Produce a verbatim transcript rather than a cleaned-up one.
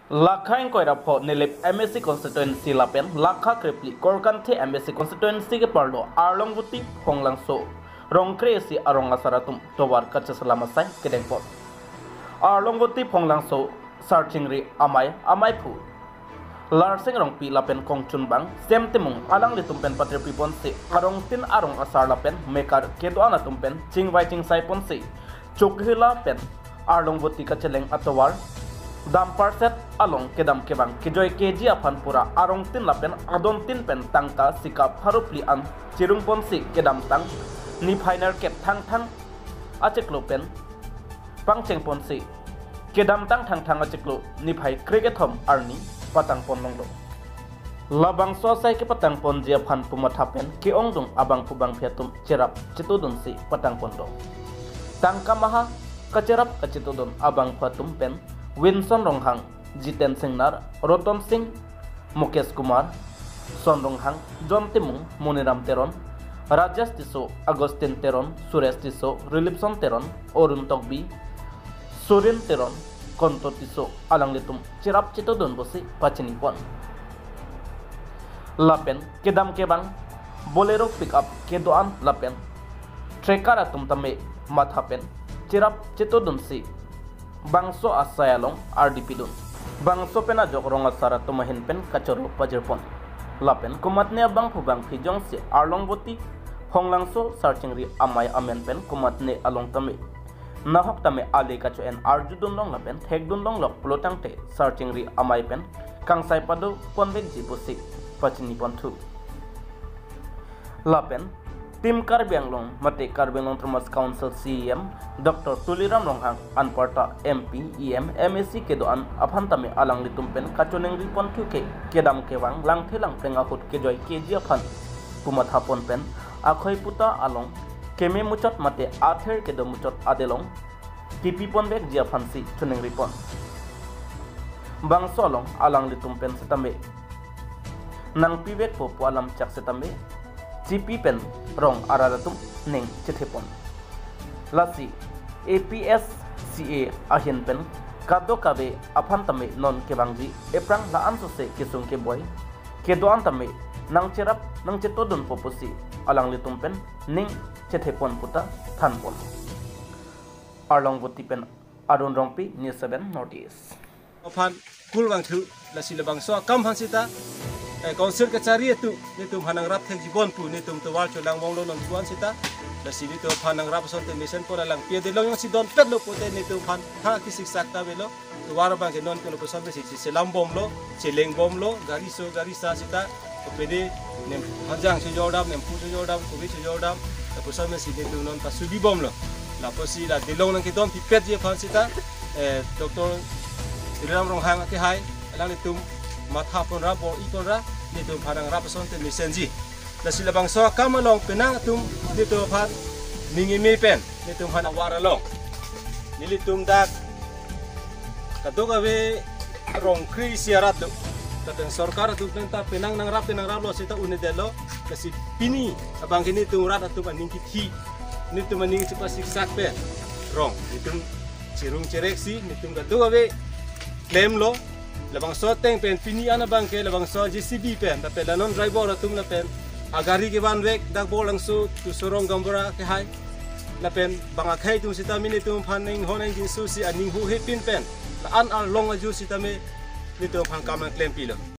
Lakha ingkoi ra pho Nilip M A C constituency lapen lakha krephli Korkanthi M A C constituency keparlo Arlongvoti Phonglangso rongkre isi arong asar atum tovar kacheselam asai kedengpon. Arlongvoti Phonglangso Sarchingri amei, ameiphu Larsing Rongpi lapen kongchunbang Sem Timung alanglitum pen patirpiponsi arongtin arong asar lapen mekar kedo-an atum pen chingvai chingsaiponsi Chokhila pen Arlongvoti kacheleng atovar Damparset along kedam kevang kejoi keji aphan pura arongtin lapen adontin pen tangka sika pharo phli an chirungponsi kedamtang niphai nerkep Thangthang achiklo pen pangchengponsi kedamtang Thangthang achiklo niphai krekethom arni patangpon longlo. Labangso asai kepatangponji aphan pumatha pen ke-ongdung abangphu bangphi atum cherap chetodunsi patangponlo. Tangka maha kacherap kachetodun abangphu atum pen Winson Ronghang, Jiten Singnar, Roton Sing, Mukesh Kumar, Son Ronghang, John Timung, Moniram Teron, Rajesh Tisso, Augustine Teron, Suresh Tisso, Rilipson Teron, Arun Tokbi, Surin Teron, Konto Tisso alanglitum cherap chetodun pusi pachinipon. Lapen kedam kevang Bolero pickup kedo-an lapen tracker atum tame matha pen cherap chetodunsi bangso asai along ardipidun. Bangso pen ajok rong asar atum ahin pen kachoro pajirpon. Lapen komatne abangphu bangphi jongsi Arlongvoti Phonglangso Sarchingri amei amen pen komatne along tame nahok tame ale kacho-en arjudun long lapen thekdun longlok pulotangte Sarchingri amei pen kangsai padoponvekji pusi pachinipon thu. Lapen Team Karbi Anglong mate Karbi Anglong Autonomous Council C E M Doctor Tuliram Ronghang anparta M P, E M, M A C kedo-an aphan tame alanglitum pen kachoningriponthu ke kedam kevang langthe langpleng ahut kejoi keji aphan pumathapon pen akhoi puta along keme muchot mate ather kedo muchot adelong kipiponvekji aphansi choningripon. Bangso along alanglitum pen setame nangpivekpo pu alam chak setame chipi pen rong arat atum ning chethepon. Lasi A P S C A ahin pen kadokave aphan tame non kevangji ephrang la-an sose kesung keboi kedo-an tame nangcherap nangchetodunpo pusi alanglitum pen ning chethepon puta thanpon. Arlongvoti pen Arun Rongpi, News seven North East. Aphan kulvangthu, lasi labangso akam aphan sita, eh, council kachari atum netum aphan nangrap thekjibom pu netum tovar cholangbomlo non pu-an sita. Lasi netum aphan nangrap asonte mesenpon, alangpi adelong jongsi donpetlo pute netum aphan thang kisiksak ta avelo. Tovar abangke non ke lapuson pensi cheselambomlo, chelengbomlo, gari so gari sa sita, kopede nem hajang chojordam, nemphu chojordam, kove chojordam, lapuson pensi netum non pasubibomlo. Lapusi la adelong nangkedonpipetji aphan sita, eh, Doctor Tuliram Ronghang akehai alanglitum mathapon ra bor-iponra, netum aphan nangrap asonte mesenji. Lasi labangso akam along penang atum netum aphan ning eme pen netum aphan awar along nelitum dak kadokave rongkre isi arat do. Lapen sorkar atum pen ta penang nangrap te nangraplo seta un-edetlo. Lasi pini abangke netum rat atum aning kithi, netum aning chepasiksak pen rong netum chirung chereksi netum kadokave klemlo. Labangso ateng pen pini an abangke labangso J C B pen lapen la non driver atum lapen agari kevanvek dak Borlangso to Sorong Gaonbura akehai lapen bang akhei atum sitame netum aphan ning hon ning jinsu si aning huhepin pen la-an arlong ajur sitame netum aphan kam nangklempilo.